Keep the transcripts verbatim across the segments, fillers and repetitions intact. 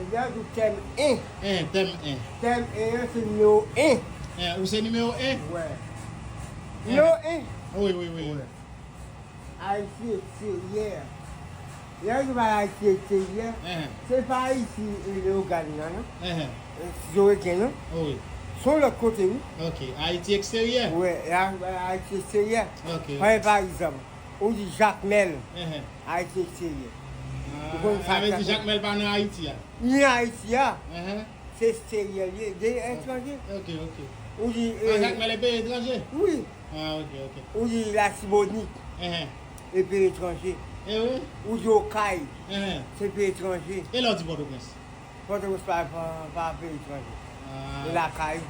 Ebyen, di tèm en. En, tèm en. Tèm en an se nimewo en. En, ou se nimewo en? Wè. Nimewo en. Wi, wi, wi. Wè. Ayiti eksteryè. Lè yo pale Ayiti eksteryè, se pa Ayiti Leyogàn nan, non. Se Zoreken, non. Wi. Se yon lòt kote, wi. Ok. Ayiti eksteryè? Wè, Ayiti eksteryè. Ok. Pa, pa egzanp, ou di Jakmèl, Ayiti eksteryè. Ou konn sa? Sa vle di Jakmèl pa nan Ayiti a? Ni Ayiti a. Se eksteryè li ye, de etranje. Ok, ok. Ou di, ah, Jakmèl e peyi etranje? Wi. Ah, ok, ok. Ou di Latibonit, e peyi etranje. E wi. Ou di Okay, se peyi etranje. E lè w di Pòtoprens? Pòtoprens pa, pa, pa peyi etranje. Ah. E lakay.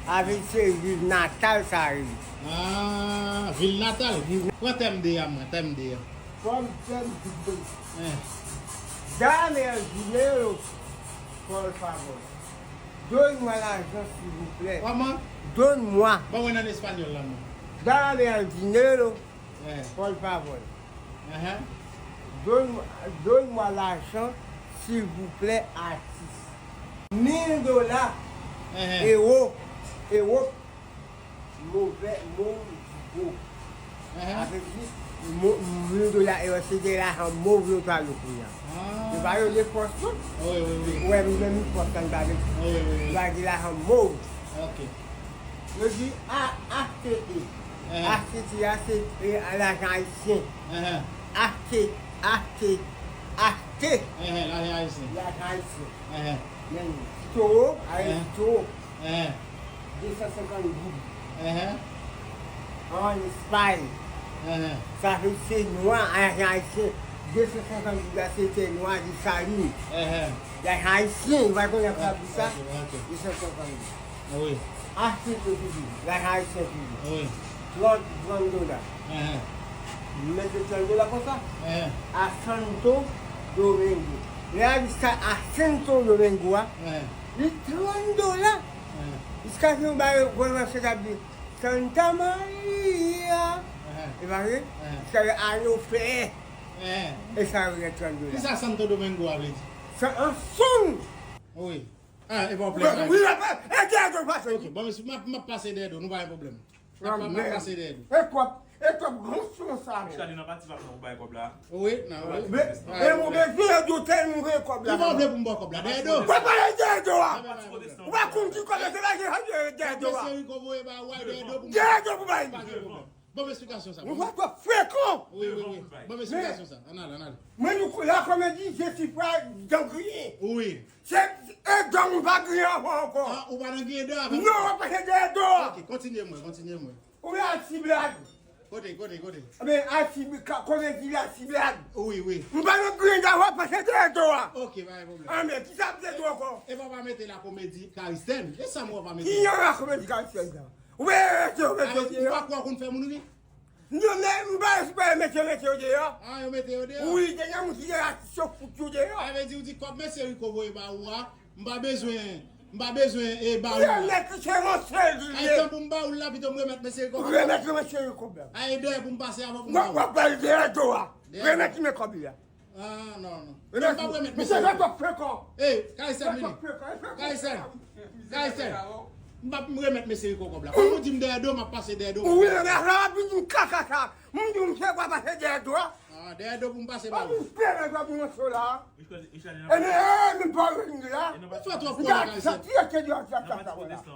Avèk se vil natal sa ye. Ah, vil natal. Pran tèm de a mwen, tèm de a. Pòm tèm di pe. Dame el dinero, por favor. Donne-moi l'argent, s'il vous plaît. Kòman? Donne-moi. Ban mwen nan espanyòl la, mwen. Dame el dinero, por favor. Donne, donne-moi l'argent, s'il vous plaît, artiste. Mil dola, ewo, ewo, movè, mov, gwo. Sa vle di, mil dola, ewo, se de lajan mov yo ta yo kounye a. Se pa yo de pòs, non? Wi, wi, wi. Wè, nou menm pòs la, nou ta de, nou ta de lajan mov. Ok. Yo di, a, H T T. H T T a, se, e, lajan ayisyen. H T, H T, H T. Lajan ayisyen. Lajan ayisyen. Men, toro, a, toro. De san senkant goud. An Espay. Sa vle se nwa, lajan ayisyen. De san senkant goud la, se tè nwa, Desalin. Lajan ayisyen, ou pa konnen sa, de san senkant goud. Wi. Achte yo toujou, lajan ayisyen toujou. Wi. Trant, trant dola. Enhen. M mete trant dola konsa. Enhen. A Santo Domingo. Lè a di sa a Santo Domingo a, enhen, li trant dola. Enhen. Jiskaske yo ba yo gwo manchèt ap di Santa Maria. Enhen. E pa vre? Enhen. Jiskaske a yo fè. Enhen. E sa yo gen trant dola. Kisa Santo Domingo a vle di? Sa ansanm. Wi. Ah, e pa yon plèn. Wi, wi, wi, e dèyè do pase. Ok, bon, mesye, m ap, m ap pase dèyè do, nou pa gen pwoblèm. M ap, m ap pase dèyè do. E kòb, e kòb gran son sa, men. Richard, li nan pati p ap nan pou bay kòb la. Wi, nan, wi. Men, e move dèyè do, tèl move kòb la. Ki pa vle pou m ba w kòb la, dèyè do. Ou pa pale dèyè do a. Ou pa konn ki kòb la, se la ki dèyè do a. Mesye Rico voye ba ou a, dèyè do pou m. Dèyè do pou bay. Pa gen pwoblèm. Ban m esplikasyon sa. Ou pa twò frekan. Wi, wi, wi. Ban m esplikasyon sa. Ann ale, ann ale. Mwen, nou, la komedi, je suis pas dangriye. Wi. Se Edo m pa griyen ankò. Ah, ou pa nan griyen Edo avè m? Non, w ap pase dèyè Edo a. Ok, kontinye mwen, kontinye mwen. Ou wè Alciblad. Kote, kote, kote? Ebyen, Alcib-, ka-, komedi Alciblad. Wi, wi. M pa nan griyen Edo a, w ap pase dèyè Edo a. Ok, pa gen pwoblèm. Ah, men, ki sa m te di w ankò? E pa w pa mete la komedi Karistèn. E sa m wè w pa mete? Ki yon la komedi Karistèn sa? Ou wè, mete yo, mete yo deyò. Ou pa kwè w konn fè moun ri? Non, men m pa espere mete yo, mete yo deyò. Ah, yo mete yo deyò? Wi, dènye moun ki gen atis yo fout yo deyò. Sa vle di ou di kòb mesye Rico voye ba ou a, m pa bezwen, m pa bezwen, e, ba ou la. Remèt li, se yon sèl li ye. Ay, tan pou m ba ou l la, pito m remèt mesye Rico kòb la. Remèt mesye Rico kòb la. Ay, dèyè pou m pase avan pou m ba ou. W ap, w ap ba l dèyè do a. Dèyè. Remèt li men kòb li a. Ah, non, non. Mesye, m p ap remèt mesye Rico. Mesye, sa twòp frekan. Ey, Kaysen vini. Kaysen. Kaysen. M p ap remèt mesye Rico kòb la. Kòm ou di m dèyè do, m ap pase dèyè do. Wi, men la, la, ap vin di m kaka sa. M di w m se pa pase dèyè do a. Ah, dèyè do pou m pase ba ou. Ou pè nèg la pou mwen so la. Ebyen, e, men pa vin la. Ou fè twòp kòlè, Kaysen. Sa ti ete di sa, sa, sa, sa.